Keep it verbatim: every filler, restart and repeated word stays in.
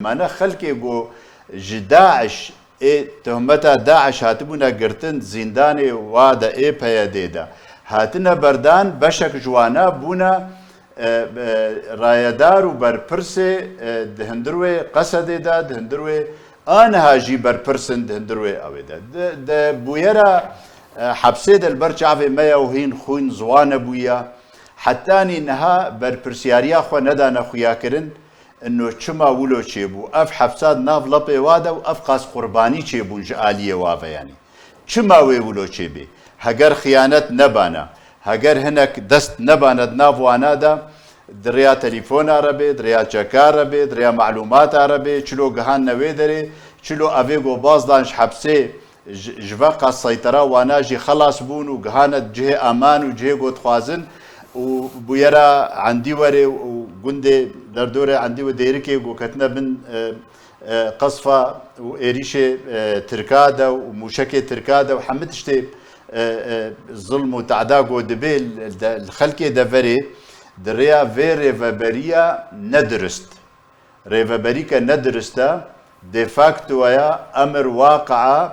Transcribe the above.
Mane xelkê ku ji DAIŞ ê tohmeta DAIŞ hatibûne girtin, zîndanê wa de ê PYDê de hatine berdan, beşek ji wana bûne, e, e, rayedar û berpirsê, e, di hundir wê Qesedê de, di hundir wê aniha jî berpirs in di hundir wê ew ê de. Di, di bûyera, e, hepsê de li ber çavê me ye û hîn xwîn ziwa nebûye. Hetanî niha berpirsiyariya xwe nedane xuyakirin, ino çima wilo çêbû. Ev hepsa di nav lepê wa de û ev qas qurbanî çêbûn ji aliyê wa ve, yanî. Çima wê wilo çêbê? Heger xiyanet nebana, heger hinek dest nebana di nav wana de, di rêya telefona re bê, di rêya çeka re bê, di rêya malûmata re bê, çilo gihanine wê derê, çilo evê ku baz dan ji hepsê, ji, ji ve qas seytera wana jî xelas bûn û gihane cihê eman û cihê ku dixwazin û bûyera Endîwerê û gundê derdorê Endîwe Dêrikê ku ketine bin, e, e, qesfa û êrîşê, e, Tirka de û mûşekê Tirka de û hemî tiştê, e, e, zilm û te'da ku dibê li, de, li xelkê deverê di rêya vê rêveberiya nedirist. Rêveberîke nedirist e, de facto ya emir waqia